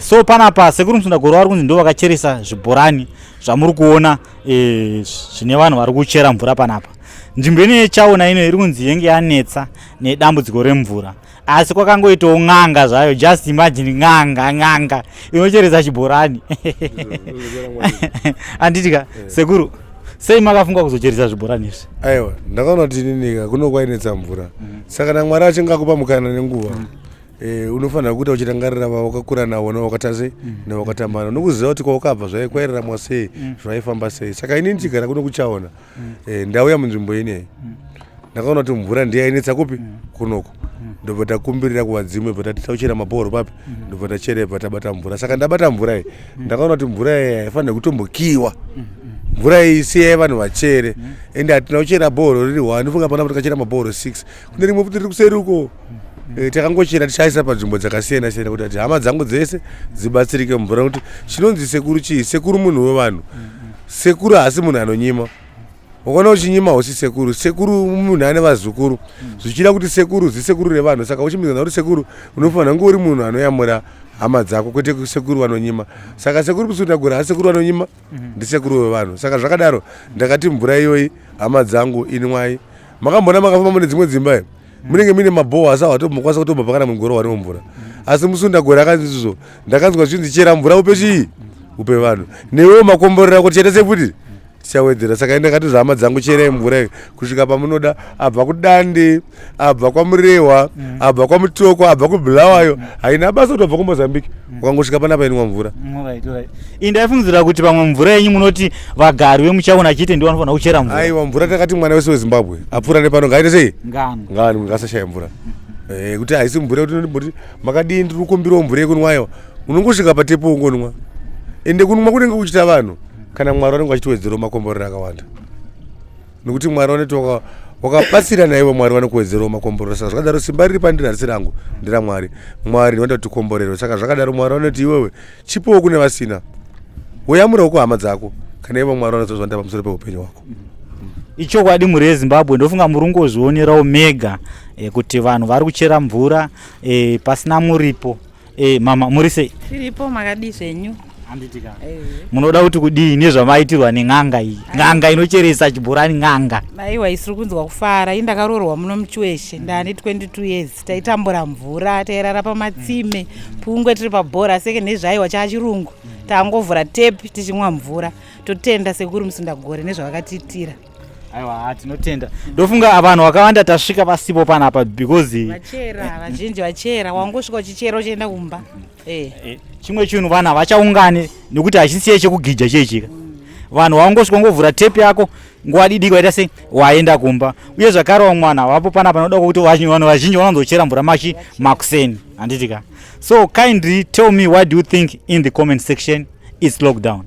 So panapa Sekuru Musundagore vari kunzi ndo vakacheresa zvibhorani zvamuri kuona zvine vanhu vari kuchera mvura panapa. Nzvimbo ino yeChaona ino iri kunzi yenge yanetsa nedambudziko remvura, asi kwakangoitawo n'anga zvayo. Just imagine, n'anga inocheresa chibhorani, handiti ka? Sekuru, sei makafunga kuzocheresa zvibhorani izvi? Aiwa, ndakaona kuti ininika kuno kwainetsa mvura, saka naMwari achinge akupa mukana nenguva, unofanira kuita uchirangarira vawakakura navo, nevakata sei, nevakatambana, nokuziva kuti kwawakabva zvai kwairaramwa sei, zvaifamba sei. Saka inini chigara kuno kuChaona, ndauya munzvimbo ineyi, ndakaona kuti mvura ndiye yainetsa kupi kunoko. Ndobva takumbirira kuvadzimu, bva tati tauchera mabhoro papi, ndobva tachera, bva tabata mvura. Saka ndabata mvura iyi, ndakaona kuti mvura iyi haifaniri kutombokiwa. Mvura iyi siyai vanhu vachere. Ende hatina kuchera bhoro riri one. Ufunga panapa tikachera mabhoro 6, kune rimwe futi riri kuseri uko. Takangochera tichaisa panzvimbo dzakasiyana siyana kuti ati hama dzangu dzese dzibatsirike mumvura. Nekuti chinonzi sekuru chii? Sekuru munhu wevanhu. Sekuru haasi munhu anonyima. Ukaona uchinyima, hausi sekuru. Sekuru munhu ane vazukuru, zvichida kuti sekuru zisekuru revanhu. Saka uchimbidzana kuti sekuru, unofanira kunge uri munhu anoyamura hama dzako, kwete sekuru vanonyima. Saka Sekuru Musundagore haasi sekuru vanonyima, ndisekuru wevanhu. Saka zvakadaro, ndakati mvura iyoyi, hama dzangu, inwai. Makambona makafamba mune dzimwe dzimba here, munenge muine mabhoho, asi hawatombokwanisa kutobva pakana mugoro warimo mvura. Asi Musundagore akanzi izvozvo, ndakanzwa zvinzi chera mvura upe chii, upe vanhu. Newewo makomborero ako tichaita sefuti tichawedzera. Saka ndakati hama dzangu, cherai mvura iyi kusvika pamunoda. Abva kuDande, abva kwaMurehwa, abva kwaMutoko, abva kuBulawayo, haina basa kuti abva kuMozambique, ukangosvika panapa inwa mvura. Alright. Iyi ndaifungidzira kuti pamwe mvura yenyu munoti vagari vemuChaona chete ndivo vanofanira kuchera mvura. Aiwa, mvura takati mwana wese weZimbabwe apfuura nepano ngaite sei? Ngano. Ngani ngasashaya mvura. Kuti haisi mvura yekuti unondiboti makadii, ndiri kukumbirawo mvura yekunwayo. Unongosvika patepo ungonwa. Ende kunwa kunenge kuchiita vanhu, kana Mwari vanenge vachitiwedzerawo makomborero akawanda, nekuti Mwari vanoti wakabatsira naivo, Mwari vanokuwedzerawo makomborero. Saka zvakadaro, simba riri pandiri harisi rangu, nderaMwari. Mwari ndinoda kuti tikomborerwe. Saka zvakadaro, Mwari vanoti iwewe chipowo kune vasina, woyamurawo kuhama dzako, kana ivo Mwari vanozozvanda pamusoro peupenyu hwako. Ichokwadi, mhuri yeZimbabwe, ndofunga muri kungozvionerawo mega kuti vanhu vari kuchera mvura pasina muripo. Mama, muri sei? Tiripo, makadii zvenyu? Handitika. Munoda kuti kudii nezvamaitirwa nen'anga iyi, n'anga inocheresa chibhorani, n'anga? Aiwa, isiri kunzwa kufara. Ii, ndakaroorwa muno muChiweshe, ndane 22 years. Taitambura mvura, tairara pamatsime, pungwe tiri pabhora seke. Nezvaiwa chaachirungu, tangovhura tepi tichimwa mvura. Totenda Sekuru Musundagore nezvavakatiitira. Aiwa, tinotenda. Ndofunga vanhu vakawanda tasvika pasipo panapa because Vachera vazhinji, vachera. Wangosvika uchichera uchienda kumba. Chimwe chinhu, vanhu havachaungani nekuti hachisiye chekugija chechika. Vanhu vangosvika, ngovhura tepi yako, nguva diki waita sei, waenda kumba. Uye zvakare vamwe vanhu havapo panapa noda kwekuti vanhu vazhinji vanonzochera mvura machi makuseni, handiti ka? So kindly tell me, what do you think in the comment section? It's lockdown.